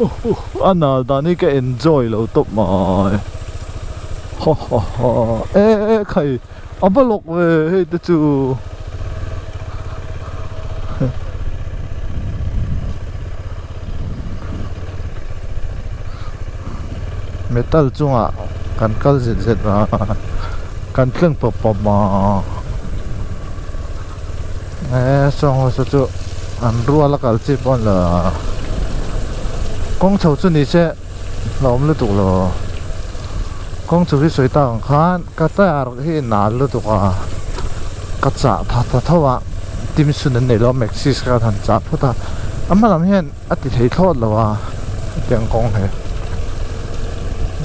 A nal dan hi ka enjoy lo tawp mai ha ha ha e e khai a va lawk ve hei te chu metal chungah kan kal zet zet a kan tleng pawp pawp a. E sawng ho saw chu an rual a kal chi pawh an la kawng chho chu ni se hlauhawm lutuk lo kawng chho hi sawi tak ang khan ka tyre hi nal lutuk a ka chah tha ta tho a timsun an nei lo a maxis kha an han chah phawt a a hma lam hian a ti thei thlawt lo a hetiang kawng hi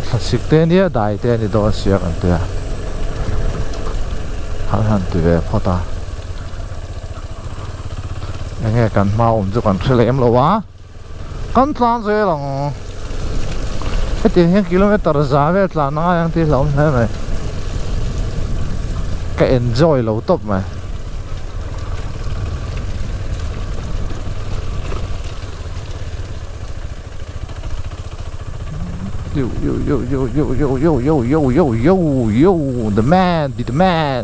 thlasik te ania dai te a ni dawn sia kan tia an han ti ve phawt a enge kan hma awm chu kan hre lem lo a kan tlan zel ang hetiang hian kilometer za vel tlan a ngai ang tih hlauhawm hle mai ka enjoy lo tawp mai. Yo yo yo yo yo yo yo yo yo yo yo yo the man be the man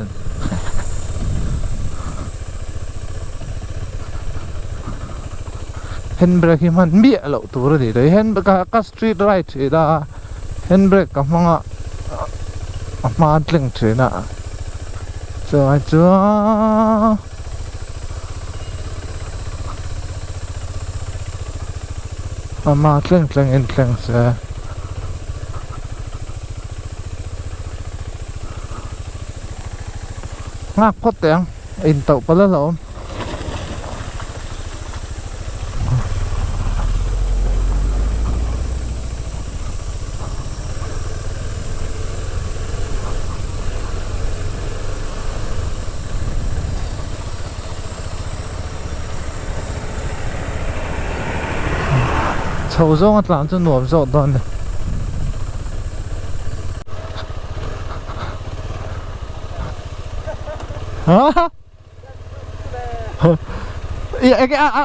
handbrake hi hman miah loh tur a ni thei hand ka street ride thin a handbrake ka hmang a a hma thleng thin a chuan chuan a hma thleng thleng in thleng se. Nghak phawt teh ang a intauh palh a hlauhawm. Chho zawnga tlan chu nuam zawk dawn a ni.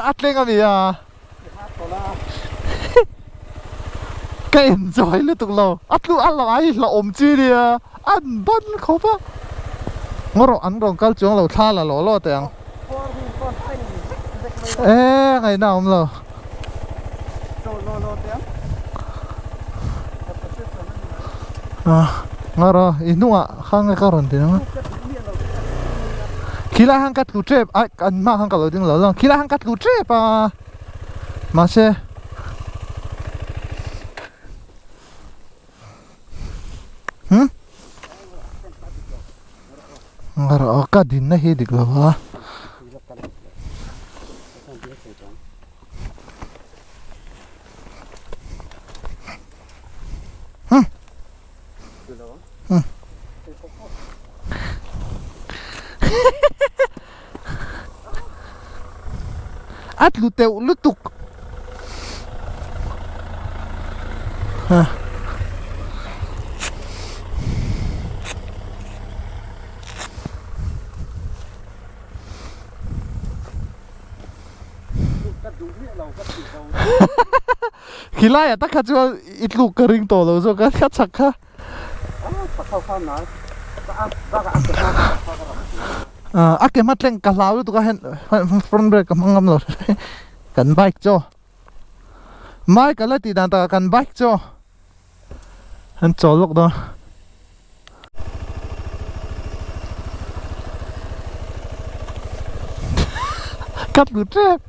A tleng a ni a ka enjoy lutuk lo a tlu a lai hlauhawm chi nia an ban khawp a ngaw rawh an rawn kal chuang lo thla la law law teh ang e ngaihna a awm lo. Ngaw rawh i hnungah kha nge ka rawn ti ang a khilai han ka tlu tep a an hmaah khan ka lo ding lo lo khilai han ka tlu tep a mahse hmm ngaw rawh ka dinna hi dik lo a. A tlu teuh lutuk Khilai ah tak kha chuan i tluk ka ring tawh lo zawk a ka chak kha. A ke hma tleng ka hlau lutuk a hen front brake ka hmang ngam lo kan bike chaw mai ka la tih dan takah kan bike chaw an chawl lawk dawn. Ka tlu tep.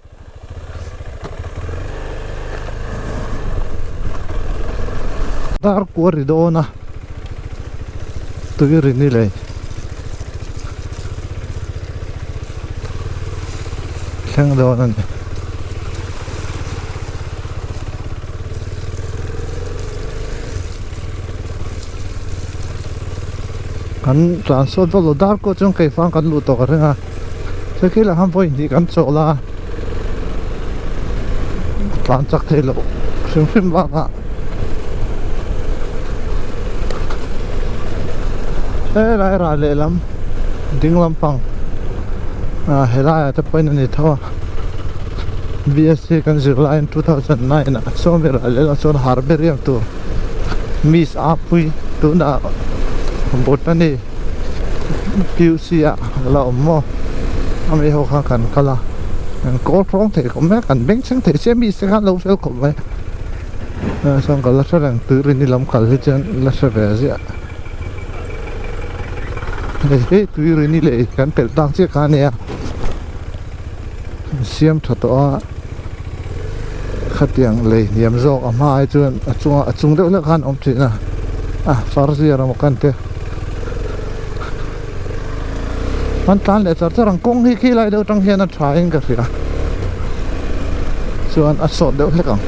Dar kuar ri dawn a tui ri ni lei thleng dawn a ni. Kan tlan sawt vak lo dar pawh chuan keifang kan luh tawh ka ring a chu khi lah khan vawi hnih kan chawlh a tlan chak thei loh hrim hrim bakah helai ral lehlam ding lampang ah helaiah te pawhin a ni tho a. BSc kan zir laiin 2009 ah sawmi ral leh lah chuan harbarium tur miss a pui tunah botany PUC ah la awm maw ami ho kha kan kal a kan kawl hrawng thei khawp mai a kan beng thleng thei sia miss te khan lo fel khawp mai chuan ka la hre reng tuirini lam kal hi chuan la hre ve ziah hei hi tuirini lei kan pelh tak chiah kha ania. Siam tha tawh a khatiang lei hniam zawk a hma ai chuan a chunga a chung deuh hlek khan a awm thin a a far zir emaw kan ti an tlan leh char char ang kawng hi khi lai deuh atang hian a tha in ka hria chuan a sawt deuh hlek ang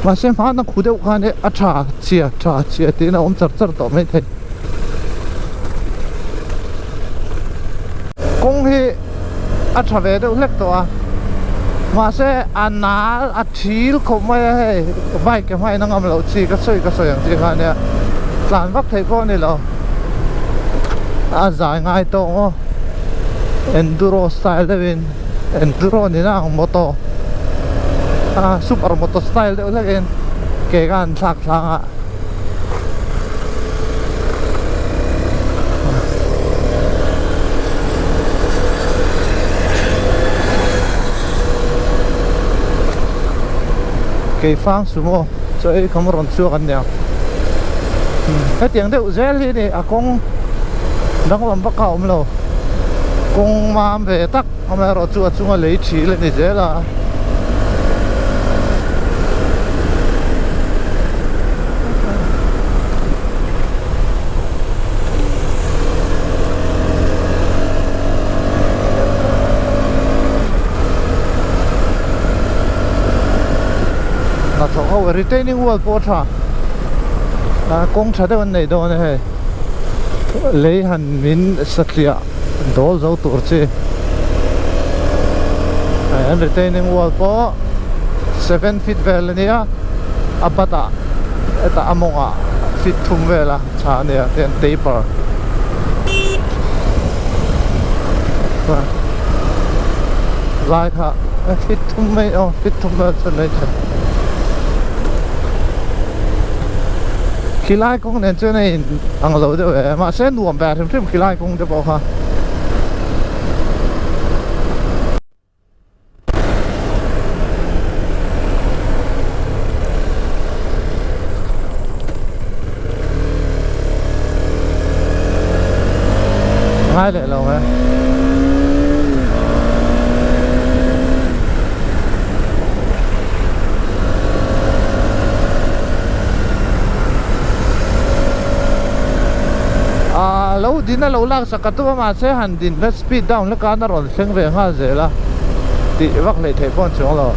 mahse hmana khu deuh khan e a tha chhia tha chhia tiin a awm char char tawh maithei. Kawng hi a tha ve deuh hlek tawh a mahse a nal a thil khawp mai a hei bike ke hmain a ngam loh chi ka sawi ka sawi ang chi kha ania tlan vak theih pawh a ni lo a zai ngai tawh maw enduro style deuh in enduro ni na ang moto a super moto style deuh hlek in ke ka han thlak thlang a. Keifang sumo chaw ei kham rawn chhuak an nia hetiang deuh zel hi ni a kawng danglam vak a awm lo kawng mam ve tak amaherawh chu a chunga lei thil a ni zel a. Hnathawk ho retaining wall pawh a tha ah kawng tha deuh an nei dawn a hei lei han min satliah dawl zo tur chi an retaining wall pawh 7 feet vel a nia a batah hetah a mawngah feet thum vel a tha a nia tihian taper lai kha feet thum mai aw feet thum vel chu an nei thei khilai kawng nen chuan a in ang lo deuh e mahse nuam ve hrim hrim khilai kawng te pawh kha. Ngai leh lo e. Ah lo din a lo lak sak ka tum a mahse han din la speed down hlek a a rawn thleng ve nghal zel a tih vak hleih theih pawh an chuang lo.